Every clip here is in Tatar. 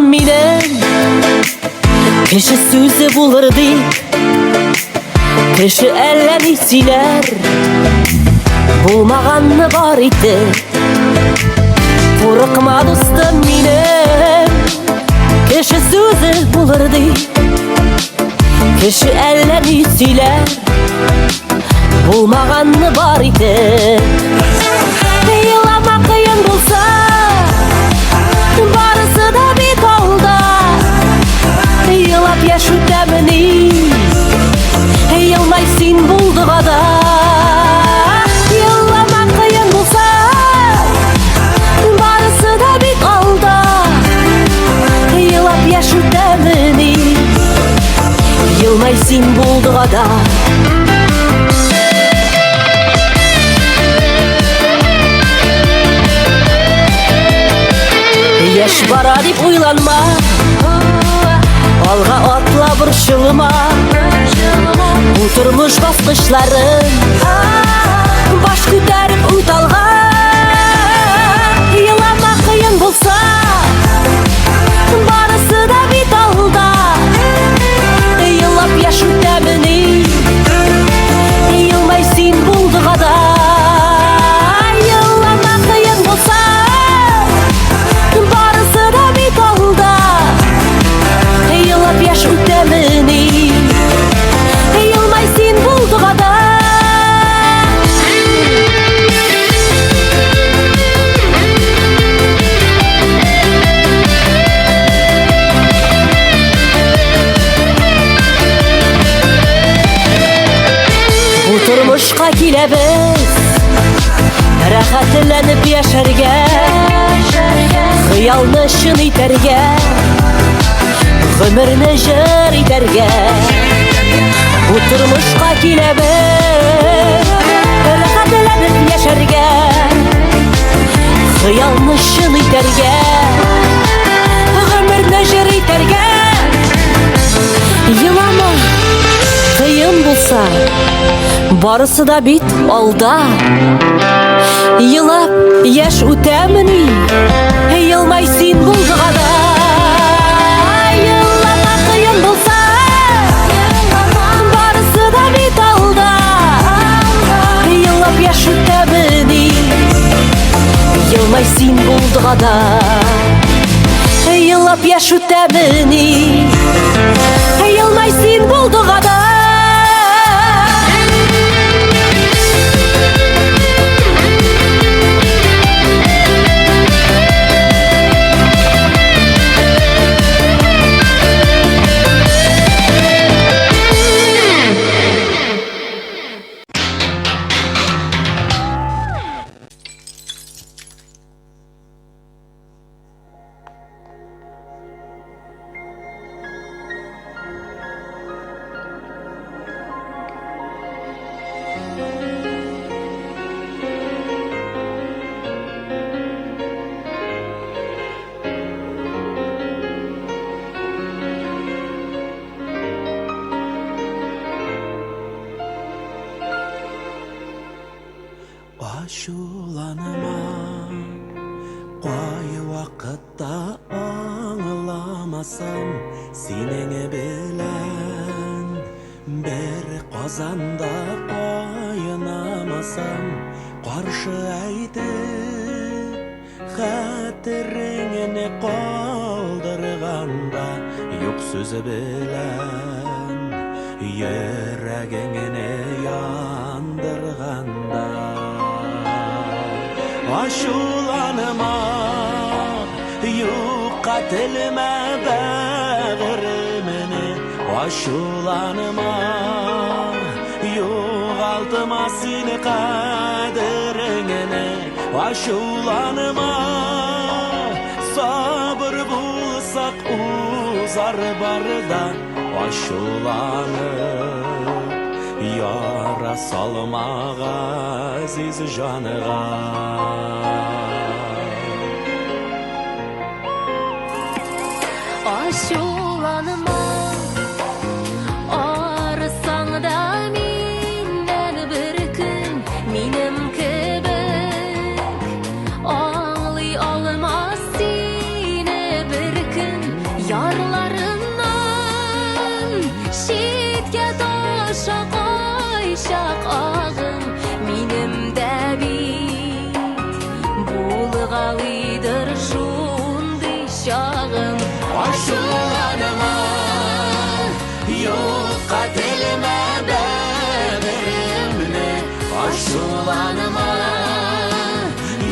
дустым минем, кеше сүзе булыр дип, кеше әллә ни сөйләр, булмаганны бар итеп. Курыкма, дустым минем, кеше сүзе булыр дип, кеше әллә ни сөйләр, булмаганны бар итеп. Елама кыен булса, барысы да бит алда. Елап яшь үтәмени, елмай син булдыга да. Елама кыен булса, барысы да бит алда. Елап яшь үтәмени, елмай син булдыга да. Яшь бара дип уйланма, алга атла, борчылма. Бу тормыш баскычларын баш күтәреп үт алга. Елама кыен булса, барысы да бит алда. Елап яшь үтәмени, елмай син булдыга да. Елама кыен булса, барысы да бит алда. Елап яшь үтәмени, елмай син булдыга да. Бу тормышка киләбез рәхәтләнеп яшәргә, хыялны чын итәргә, гомерне җыр итәргә. Бу тормышка киләбез рәхәтләнеп яшәргә, хыялны чын итәргә, гомерне җыр итәргә. Елама, кыен булса, барысы да бит алда. Елап яшь үтәмени, елмай син булдыга да. Елама кыен булса, барысы да бит алда. Елап яшь үтәмени, елмай син булдыга да. Елап яшь үтәмени, елмай син булдыга да. Ачуланма, кай вакытта аңламасам, синең белән бер казанда кайнамасам, каршы әйтеп, хәтереңне калдырганда, юк сүзе белән йөрәгеңне яндырганда. Ачуланма, юкка телмә бәгыремне, ачуланма, югалтма син кадереңне, ачуланма, сабыр булсак узар барда, ачуланып яра салма газиз җанга. Ачуланма, арысаң да миннән бер көн, минем кебек аңлый алмас сине бер көн. Мәхәббәткә таша кайчак агым. Минем дә бит булгалыйдыр шундый чагым. Ачуланма, юкка телмә бәгыремне. Ачуланма,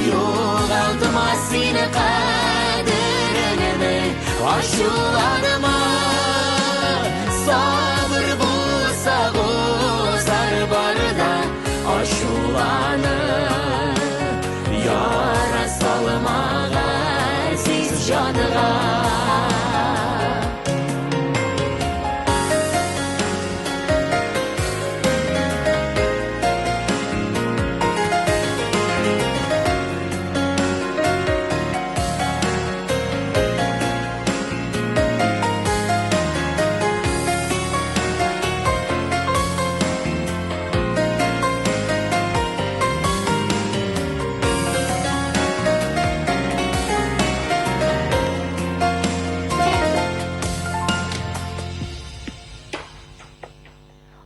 югалтма син кадереңне. Ачуланма, сабыр булса узар бар да. Ачуланып, яра салма газиз җанга.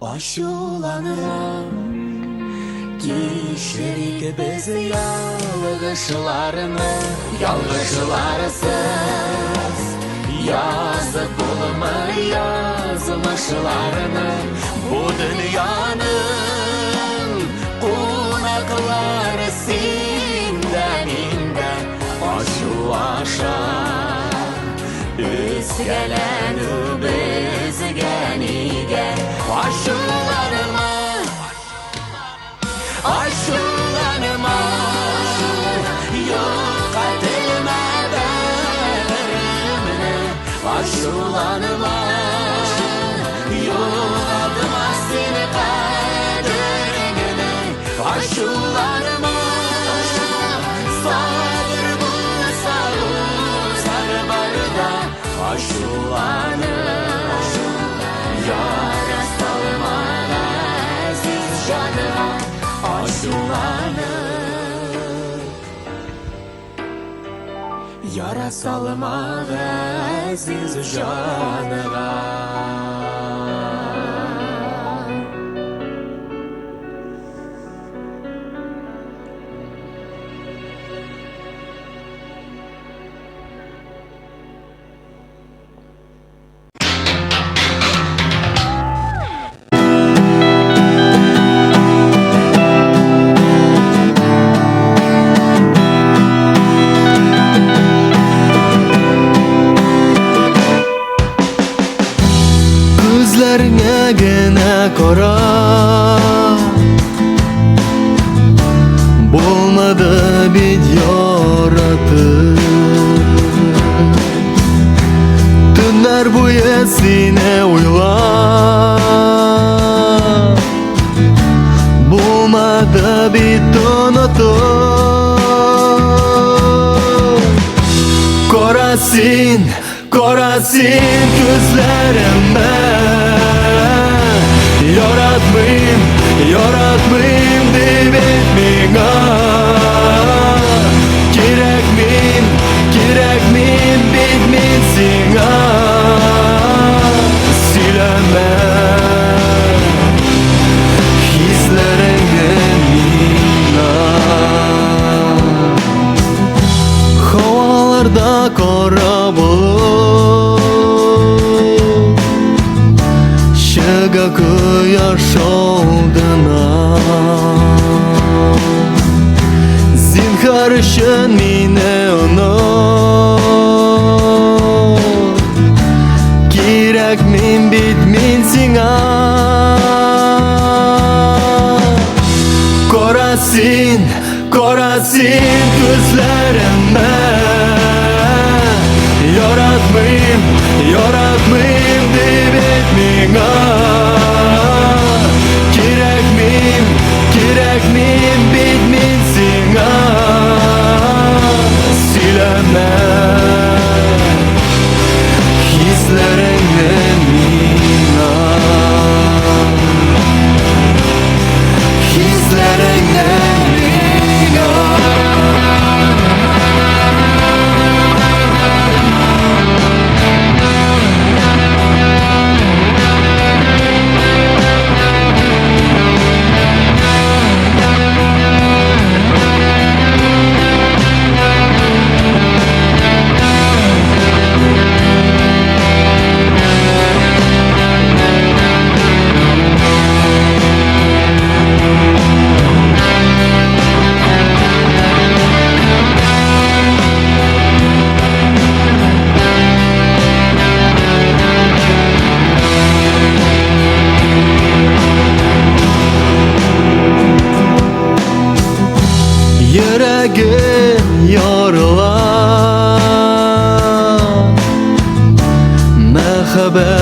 Ачуланма, кичерик без ялгышларны, ялгышларсыз язып булмый язмышларны. Бу дөньяның кунаклары син дә, мин дә. Ачу аша үпкәләнү безгә нигә? Ачуланма, ачуланма, юкка телмә бәгыремне. Ачуланма, югалтма син кадереңне. Ачуланма, сабыр булса узар бар да. Ачуланып, яра салма газиз җанга. Ачуланып, яра салма газиз җанга. Күзләреңә генә карап булмады бит яратып. Төннәр буе сине уйлап булмады бит онытып. Кара син, кара син күзләремә. Яратмыйм, яратмыйм дип әйт миңа. Кирәкмим, кирәкмим бит мин сиңа. Сөйләмә хисләреңне миңа. Һаваларда кара болыт чыга кояш алдына. Зинһар өчен мине оныт. Кирәкмим бит мин сиңа. Кара син, кара син күзләремә. Яратмыйм, яратмыйм дип әйт миңа. Кирәкмим, кирәкмим бит мин сиңа. Сөйләмә хисләреңне миңа. Хисләреңне миңа.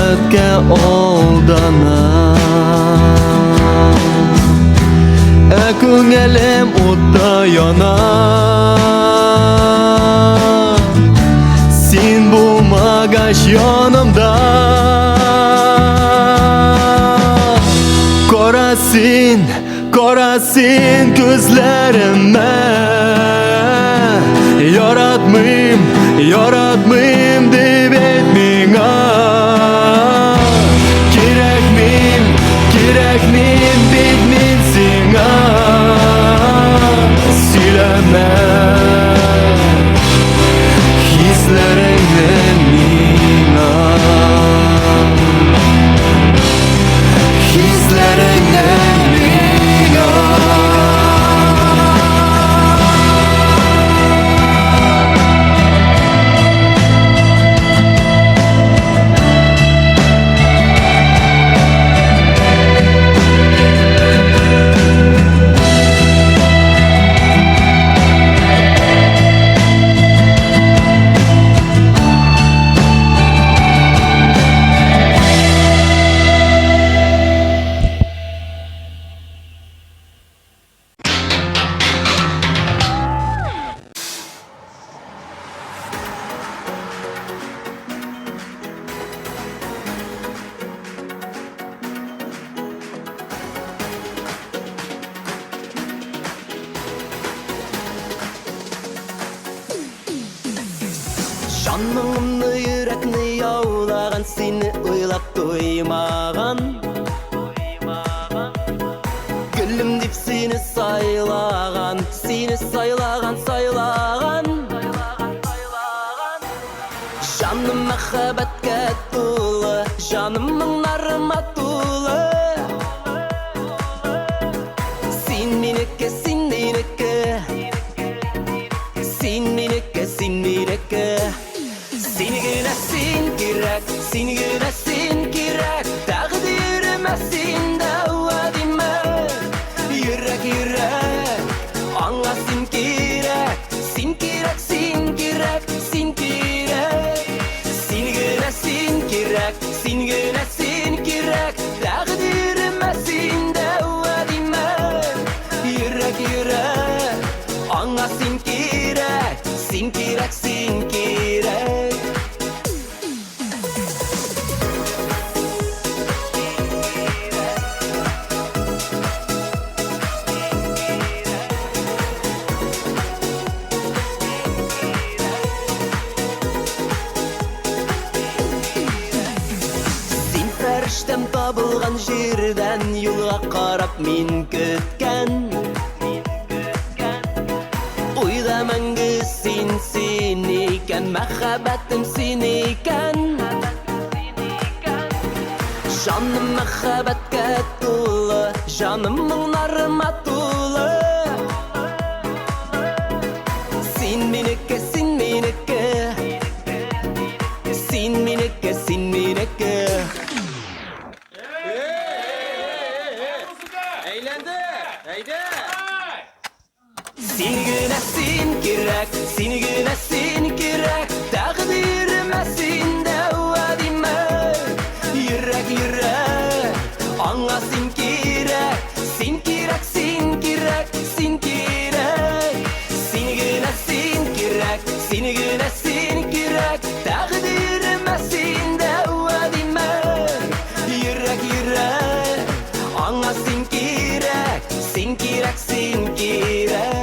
Мәхәббәткә алдана. Ә күңелем утта яна. Син булмагач янымда. Кара син, кара син күзләремә. Яратмыйм, яратмыйм дип әйт миңа. Кирәкмим, кирәкмим бит мин сиңа. Сөйләмә хисләреңне миңа. Хисләреңне миңа. Җаныңны, йөрәкне яулаган, сине уйлап туймаган. Гөлем дип сине сайлаган, сине сайлаган, сайлаган. Җаным мәхәббәткә тулы, җаным моңнарыма тулы. Син минеке, син минеке. Син минеке, син минеке. Син генә син кирәк, син генә син кирәк. Тәкъдиремә син дәва димә. Йөрәк, йөрәк, аңа син кирәк. Син кирәк, син кирәк, син кирәк. Син генә син кирәк, син генә син кирәк. Тәкъдиремә син дәва димә. Йөрәк, йөрәк, аңа син кирәк. Син кирәк, син кирәк. Син фәрештәм табылган җирдән юлга карап мин көткән. Уйда мәңге син, син икән, мәхәббәтем син икән. Җаным мәхәббәткә тулы, җаным моңнарыма тулы. Син минеке, син минеке. Син минеке, син минеке. Әйләнде! Әйдә! Син генә син кирәк, син генә син кирәк. Тәкъдиремә син дәва димә. Йөрәк, йөрәк, аңа син кирәк. Син кирәк, син кирәк, син кирәк. Син генә син кирәк, син генә син кирәк. Тәкъдиремә син дәва димә. Йөрәк, йөрәк, аңа син кирәк. Син кирәк, син кирәк.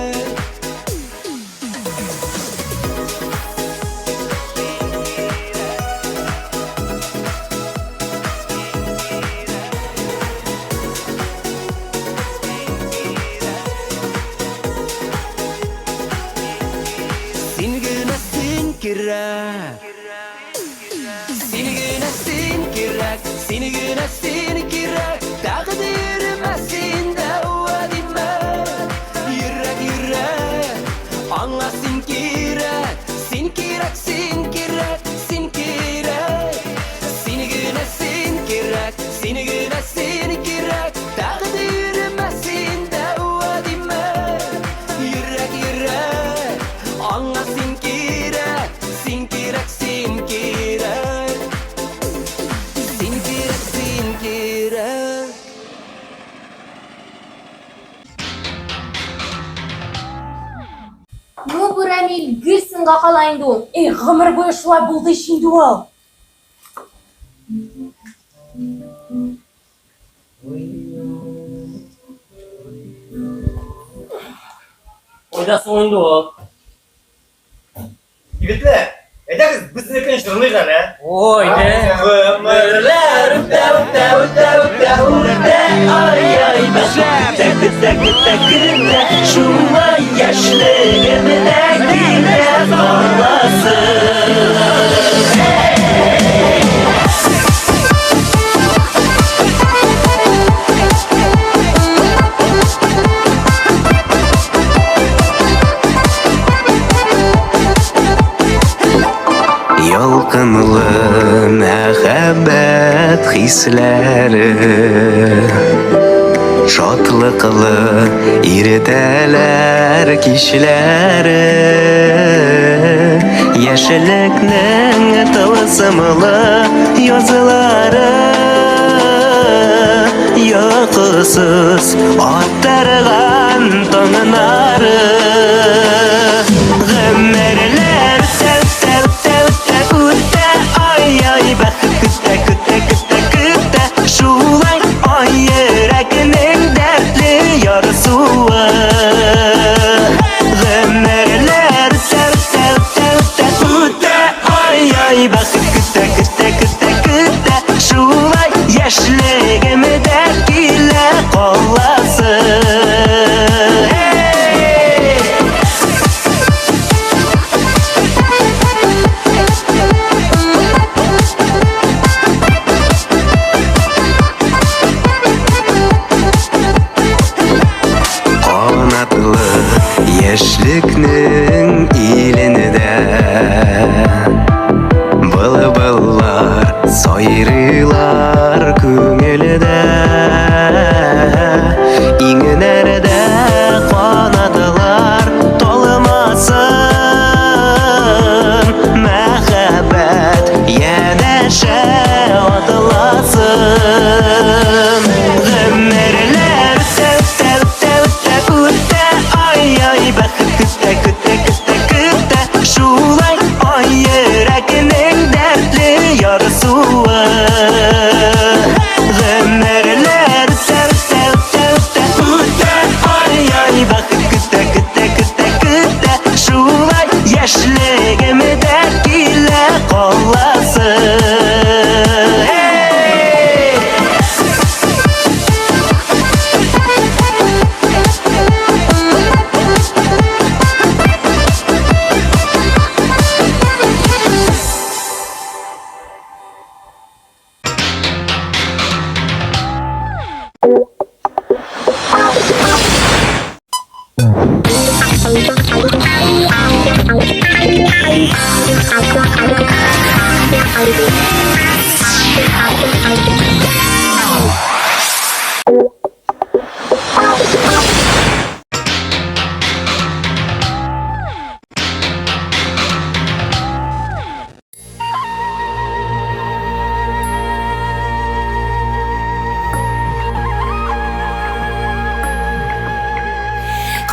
Шамил гел соңга кала инде ул. Эй, гомер буе шулай булды ич инде ул. Кайда соң инде ул? Егетләр, әйдәгез безнекен җырлыйк әле. Ой, дә. Гомерләр үтә, үтә, үтә, үтә, үтә, ай-ай, бәхет көтә, көтә, көтә, көтә, шулай яшьлегем дә килә каласы. Ялкынлы мәхәббәт хисләре Шатлыклы иртәләр, кичләре Яшьлекнең тылсымлы язлары Йокысыз аттырган таңнары Гомерләр үтә, үтә, үтә, үтә, үтә, ай-ай, бәхет көтә, көтә, көтә, көтә, шулай ай йөрәкнең дәртле ярсуы. Гомерләр үтә, үтә, үтә, үтә, үтә, ай-ай, бәхет көтә, көтә, көтә, көтә, шулай яшьлегем дә килә каласы. Hey! Канатлы яшьлекнең илендә Былбыллар сайрыйлар күңелдә Иңнәрдә канатлар талмасын Мәхәббәт янәшә атласын Гомерләр үтә, үтә, үтә, үтә, үтә, ай-ай, бәхет көтә, көтә, көтә, көтә, шулай ай йөрәкнең дәртле ярсуы. Гомерләр үтә, үтә, үтә, үтә, үтә, ай-ай, бәхет көтә, көтә, көтә, көтә, шулай яшьлегем дә килә каласы. Hey!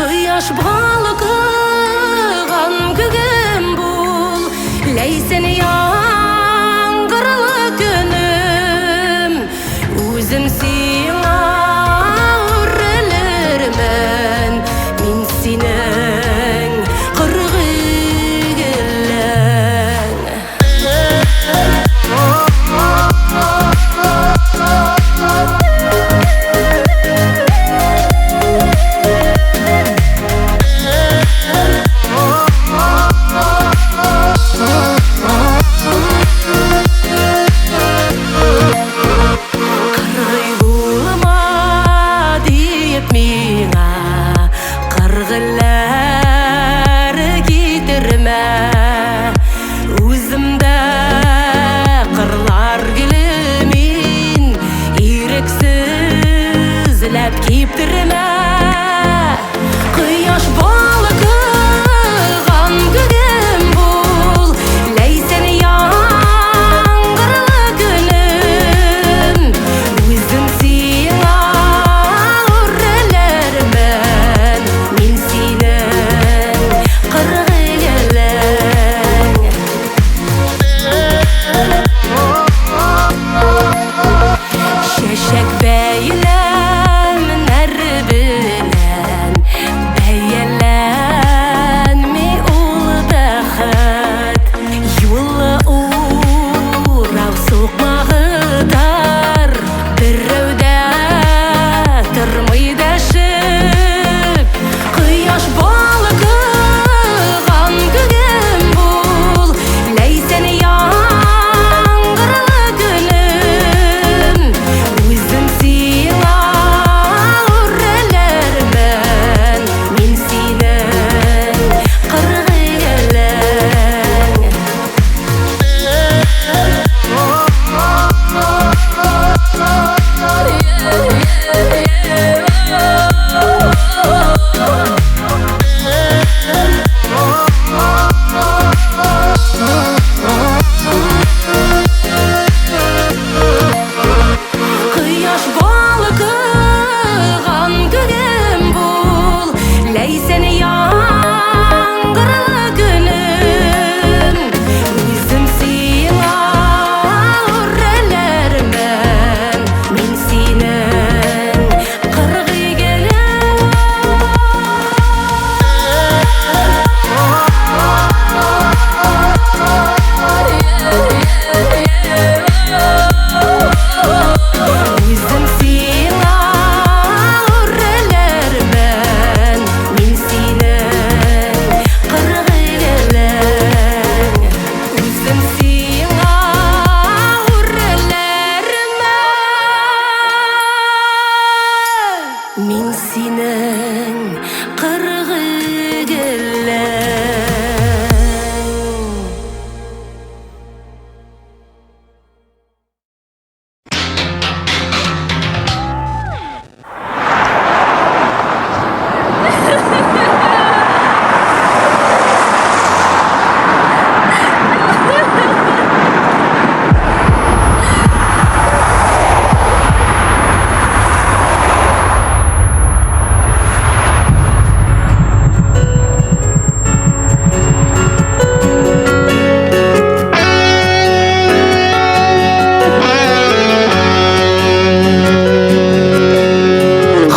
Кояш балкыган күгем бул, Ләйсән яңгырлы көнем, Үзем сиңа үрелермен, Мин синең кыргый гөлең. Кыргый булма диеп миңа кыргыйлар китермә. Үзем дә кырлар гөле мин, ирексезләп киптермә. Кояш балкыган күгем бул, Ләйсән яңгырлы көнем, Үзем сиңа үрелермен, Мин синең кыргый Кояш балкыган көнем бул, Ләйсән яңгырлы көнем. Үзем сиңа үрелермен, мин синең кыргый гөлең. Үзем сиңа үрелермен, мин синең кыргый гөлең. Үзем сиңа үрелермен, мин синең кыргый гөлең.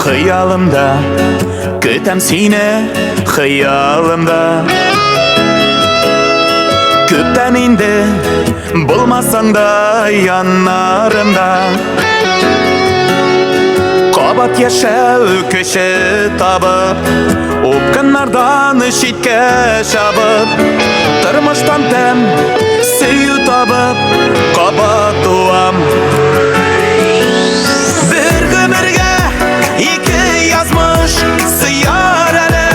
Хыялымда көтәм сине, хыялымда. Күптән инде булмасаң да яннарымда. Кабат яшәү көче табып, упкыннардан читкә чабып, тормыштан тәм, сөю табып, кабат туам. Бер гомергә ике язмыш сыяр әле.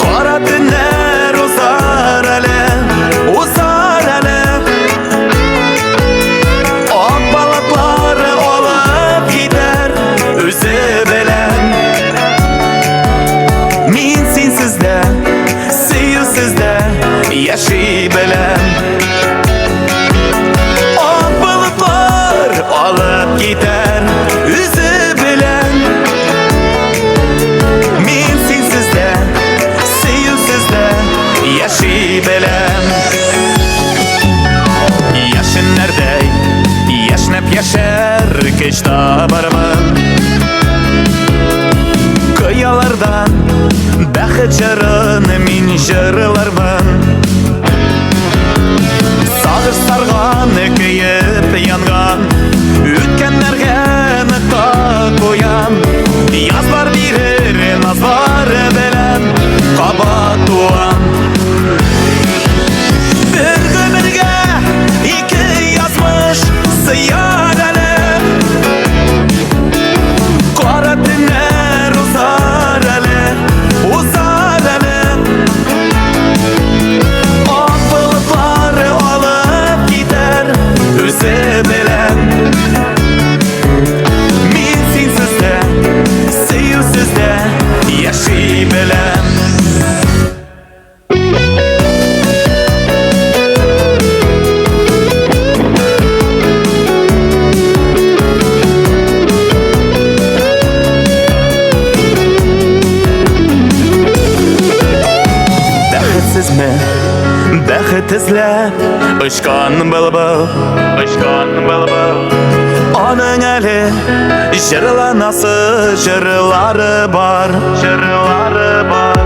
Кара төннәр узар әле, узар әле. Ак болытлар алып китәр үзе белән. Мин синсез дә, сөюсез дә яши беләм. Ак болытлар алып китәр үзе белән. Мин синсез дә, сөюсез дә яши беләм. Яшеннәрдәй яшнәп яшәр көч табармын. Кыялардан бәхет җырын мин җырлармын. Сагыш сарган, көеп янган үткәннәргә нокта куям. Язлар бирер назлар белән кабат туам. Бер гомергә ике язмыш сыяр әле. Кара төннәр узар әле, узар әле. Ак болытлар алып китәр үзе белән. Мин синсез дә, сөюсез дә яши беләм. Бәхетсезме? Бәхет эзләп очкан былбыл, очкан былбыл. Аның әле җырланасы җырлары бар, җырлары бар.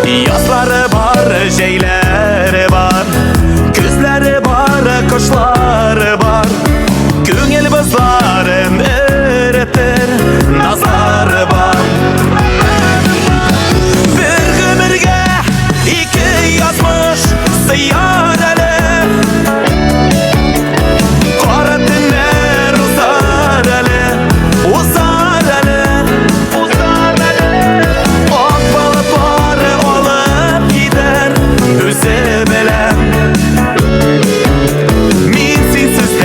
Язлары бар, җәйләре бар, көзләре бар, кошлары бар. Күңел бозларын эретер назлары бар. Бер гомергә ике язмыш сыяр әле. Кара төннәр узар әле, узар әле, узар әле. Ак болытлар алып китәр үзе белән. Мин синсез дә,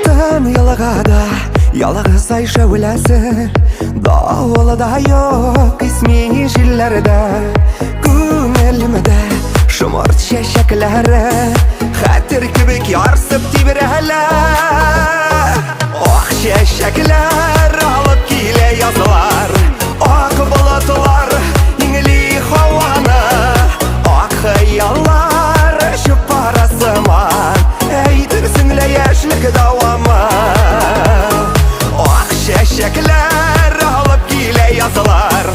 Тын елгада ялгыз ай шәүләсе, Давылы да юк, исми җилләрдә. Күңелемдә шомырт чәчәкләре Хәтер кебек ярсып тибрәлә. Ак чәчәкләр алып килә язлар, Ак болытлар иңли һаваны, Ак хыяллар очып бара сыман, Әйтерсең лә яшьлек дәвамы. Ак чәчәкләр алып килә язлар,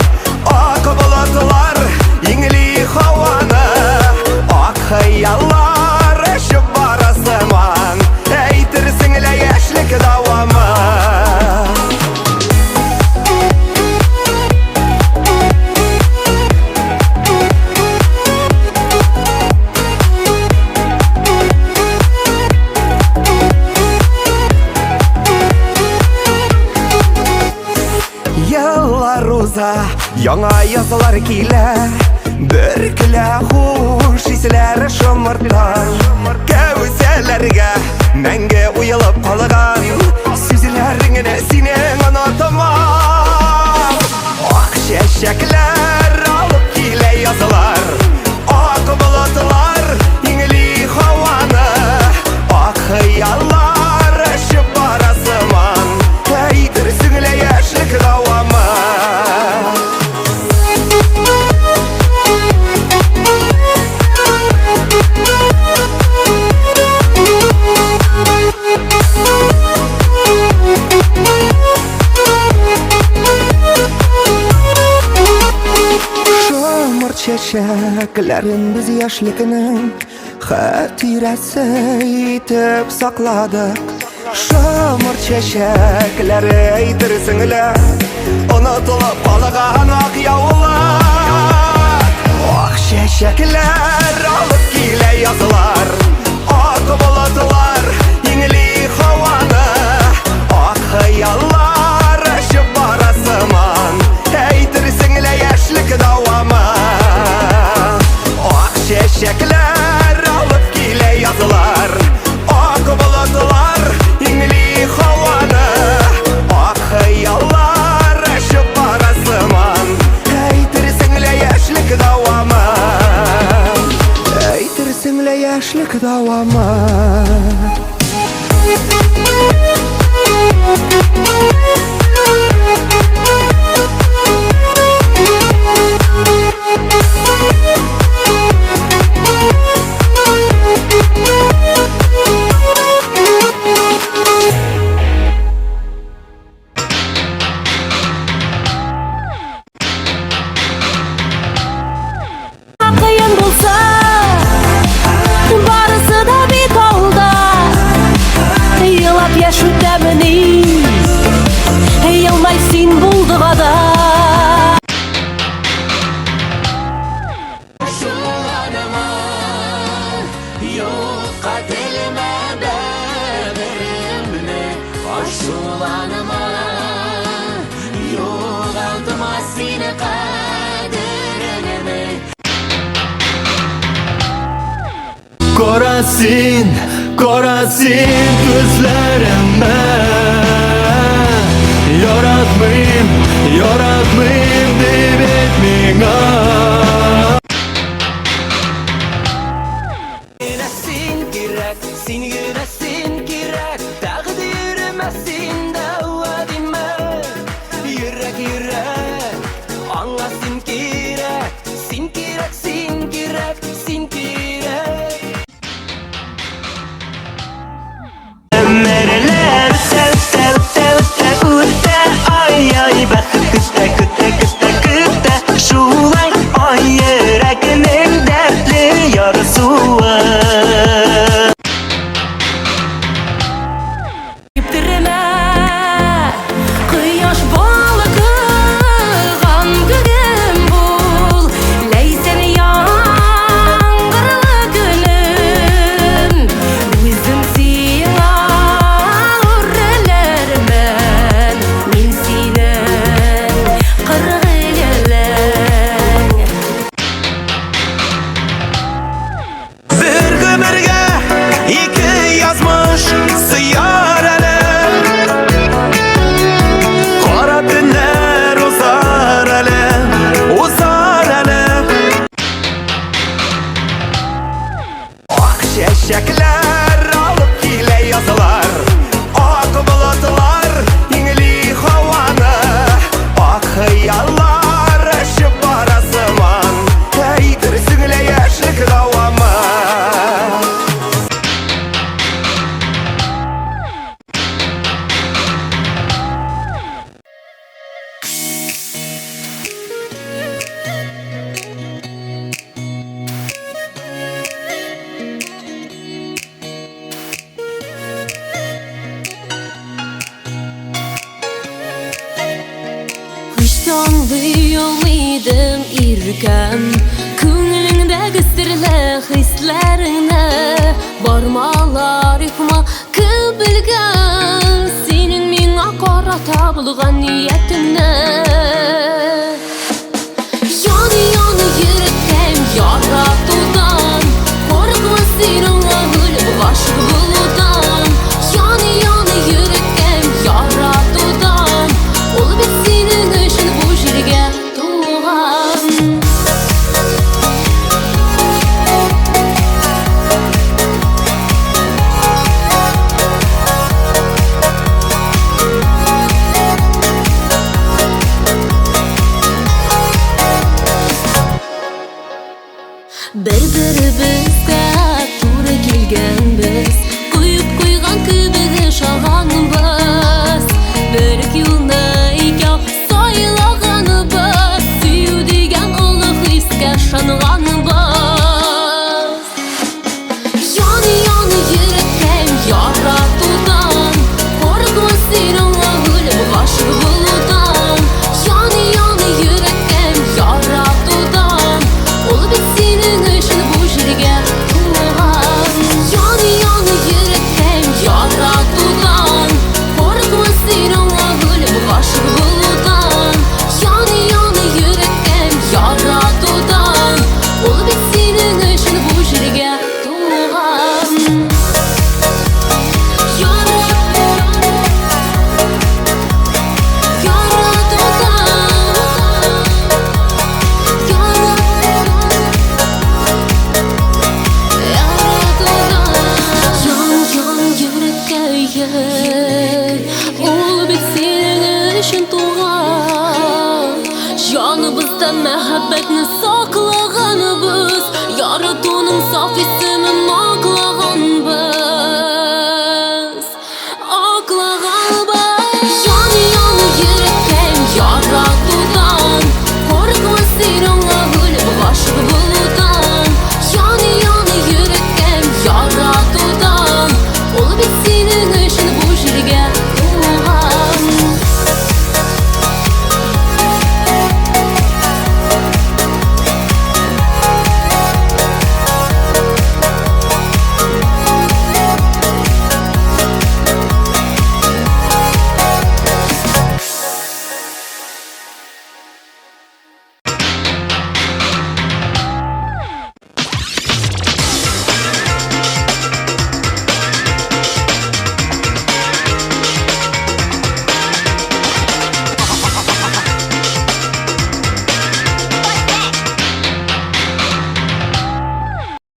Ак болытлар иңли һаваны, Ак хыяллар очып бара сыман, Әйтерсең лә яшьлек дәвамы. Еллар уза, яңа язлар килә, Бөркелә хуш исләр шомырттан. Кәүсәләргә мәңге уелып калган Сүзләреңне синең онытмам. Ак чәчәкләр алып килә язлар, Ак болытлар иңли һаваны, Ак хыяллар очып бара сыман, Әйтерсең лә яшьлек дәвамы. Шомырт чәчәкләрен без яшьлекнең Хатирәсе итеп сакладык. Шомырт чәчәкләре әйтерсең лә Онытылып калган ак яулык. Ак чәчәкләр алып килә язлар, Ак болытлар иңли һаваны, Ак хыяллар очып бара сыман, Әйтерсең лә яшьлек дәвамы. Ак чәчәкләр алып килә язлар, Ак болытлар иңли һаваны, Ак хыяллар очып бара сыман, Әйтерсең лә яшьлек дәвамы. Әйтерсең лә яшьлек дәвамы. Кыен булса, барысы да бит алда. Елап яшь үтәмени, Елмай син булдыга да. Ачуланма, юкка телмә бәгыремне. Ачуланма, югалтма син кадереңне. Кара син, кара син күзләремә. Яратмыйм, яратмыйм дип әйт миңа. Син кирәк, син генә син кирәк, Тәкъдиремә син дәва димә. Йөрәк, йөрәк, аңа син кирәк, Син кирәк, син кирәк, син кирәк. Өмерләр үтә, үтә, үтә, үтә, үтә, Ай, ай, бәхет көтә, көтә, көтә, көтә, Шулай, ай. Чәчәкләр алып килә язлар. Ак болытлар иңли һаваны. Ак хыяллар очып бара сыман. Әйтерсең лә яшьлек дәвамы. Һич алмыйдым, иркәм, Күңелеңдәге серле хисләреңне. Бармалар юкмы, кем белгән синең миңа карата булган ниятеңне? Яны-яны йөрәккәем яратудан, Курыкма син аңа үлеп гашыйк булудан. Яны-яны йөрәккәем яратудан, Ул бит синең өчен бу җиргә туган. Бер-беребезгә туры килгәнбез, Куеп куйган кебек ошаганбыз. Бер үк юлны икәү сайлаганбыз, Сөю дигән олы хискә ышанганбыз. Яны-яны йөрәккәем яратудан, Курыкма син аңа үлеп гашыйк булудан. Яны-яны йөрәккәем яратудан, Ул бит синең өчен бу җиргә туган. Яны-яны йөрәккәем яратудан, Курыкма син аңа үлеп гашыйк булудан. Яны-яны йөрәккәем яратудан, Ул бит синең өчен бу җиргә туган. Ян, ян, йөрәккәем, Ул бит синең өчен туган. Җаныбызда мәхәббәтне саклаганбыз, Яратуның